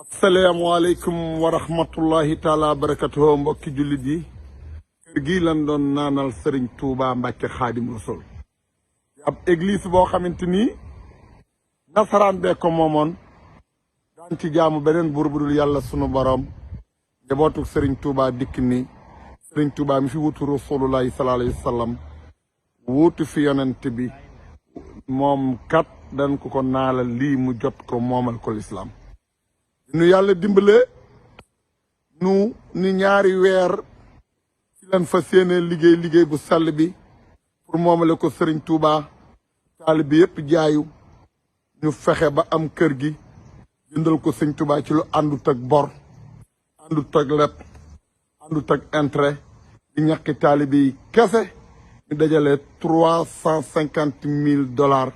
asalaamaaleykum wa rahmatullahi taala wa barakatuhu mbokki jullit yi kër gii lan doon naanal Serigne Touba Mbacke Xaadim Rasul ab église boo xamante ni nasaraan bee ko moomoon daan ci jaamu beneen buur bu dul yàlla sunu borom njabootu Serigne Touba dikk ni Serigne Touba mi fi wutu rasulullahi sallallahu alayhi wa sallam wuutu fi yonent bi moom kat dañ ko naalal lii mu jot ko moomal ko lislaam nu yàlla dimbale nu ni ñaari weer ci lan fas yéene liggéey bu sell bi pour moomale ko Serigne Touba taalibe bi yëpp jaayu ñu fexe ba am kër gi jëndal ko Serigne Touba ci lu àndut ak bor àndut ak lepp àndut ak intérêt di ñàkki taalibe yi kese ñu dajale $350,000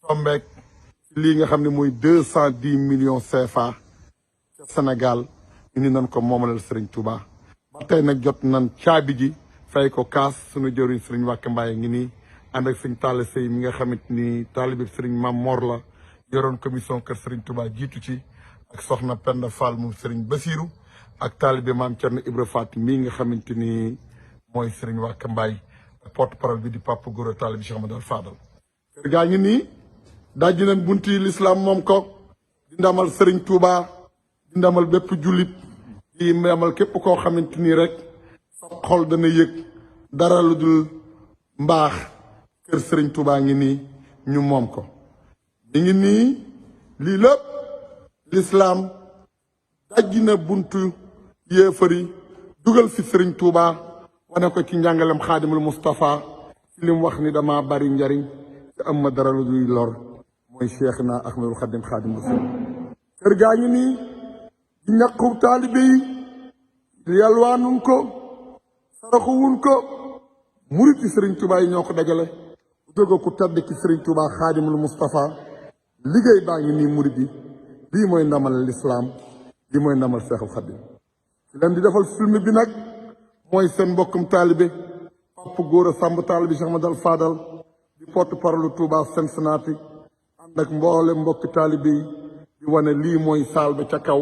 tombeek lii nga xam ne mooy 210 millions CFA ca Sénégal ñu ni nan ko moomalal Serigne Touba ba tey nag jot nan caabi ji fay ko kaas suñu jëriñ Serigne Wacké Mbaye ngi nii ànd ak Serigne Talla Sey mi nga xamante ni taalibe Serigne Mam Mor la yoroon commission kër Serigne Touba jiitu ci ak soxna Penda Fall mu Serigne Basirou ak taalibe Maam Thierno Ibra Faty mii nga xamante ni mooy Serigne Wacké Mbaye porte-parole bi di Papa Gora taalibe Cheikh Amadou Fadal kër gaa ngi nii dajji nañ bunti l'islam moom ko di ndamal Serigne Touba di ndamal bépp jullit di ndamal képp koo xamante ni rek sa xol dana yëg dara lu dul mbaax kër Serigne Touba ngi nii ñu moom ko mi ngi nii lii lépp l'islam dajji na buntu yéefari dugal fi Serigne Touba wane ko ci njàngalem Xaadimul Moustapha ci lim wax ni dama bari njariñ te am ma dara lu dul lor mooy Cheikhna Ahmadul Xadim Xaadim Rasul kër gaa ngi nii di ñàkku taalibe yi yalwaanuñ ko saraxuwuñ ko murit yi Serigne Touba yi ñoo ko dajale jóge ku tedd ci Serigne Touba Xaadimul Moustapha liggéey baa ngi nii murit yi lii mooy ndamal lislaam lii mooy ndamal Seexul Xadim ci leen di defal film bi nag mooy seen mbokkum taalibe Papa Gora Samb taalibe Cheikh Amadou Fadal di porte-parole Touba Cincinnati ànd ak mboole mbokki taalibe yi di wane lii mooy saal ba ca kaw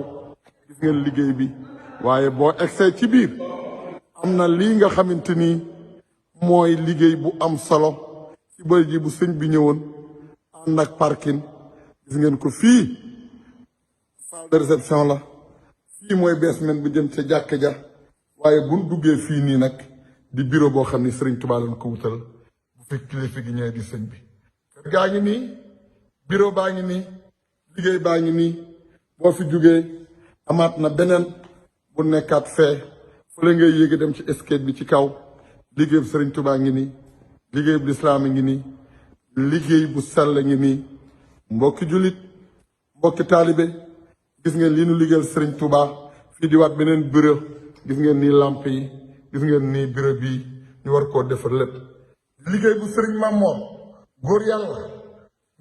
gis ngeen liggéey bi waaye boo egsee ci biir am na lii nga xamante ni mooy liggéey bu am solo ci bëri ji bu sëñ bi ñëwoon ànd ak parking gis ngeen ko fii salle de réception la fii mooy basement bi jëm ca jàkk ja waaye buñ duggee fii nii nag di bureau boo xam ni Serigne Touba lañ ko wutal bu fi kilifa gi ñëwee di sëñ bi kër gaa ngi nii bureau baa ngi nii liggéey baa ngi nii boo fi jugee amaat na beneen bu nekkaat fee fële ngay yéegi dem ci escalier bi ci kaw liggéey bu Serigne Touba ngi nii liggéey bu lislaam ngi nii liggéey bu sell ngi nii mbokki jullit mbokki taalibe gis ngeen lii nu liggéeyal Serigne Touba fii di waat beneen bureau gis ngeen nii lamp yi gis ngeen nii bureau bii ñu war koo defar lépp liggéey bu Serigne Mam Mor góor yàlla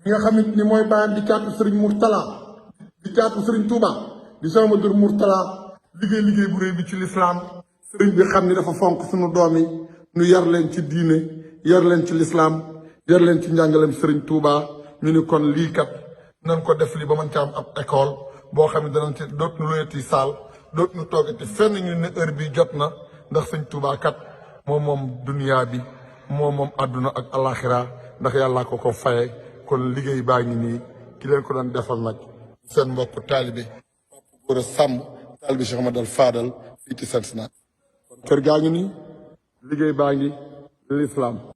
mi nga xamante ni mooy bàyyam di caatu Serigne Mourtala di caatu Serigne Touba di Cheikh Amadou Mourtala liggéey bu réy bi ci lislaam Serigne bi xam ni dafa fonk suñu doom yi ñu yar leen ci diine yar leen ci lislaam yar leen ci njàngalem Serigne Touba ñu ni kon lii kat nañ ko def lii ba mën ca am ab école boo xam ne danañ ci doot nu loyati saal doot nu toogati fenn ñu ne heure bi jot na ndax Serigne Touba kat moom duniyaa bi moom àdduna ak alaxira ndax yàllaa ko faye kon liggéey baa ngi nii ki leen ko doon defal nag seen mbokk taalibe Papa Gora Samb taalibe Cheikh Amadou Fadal fii ci Cincinnati kon kër gaa ngi nii liggéey baa ngi l'islam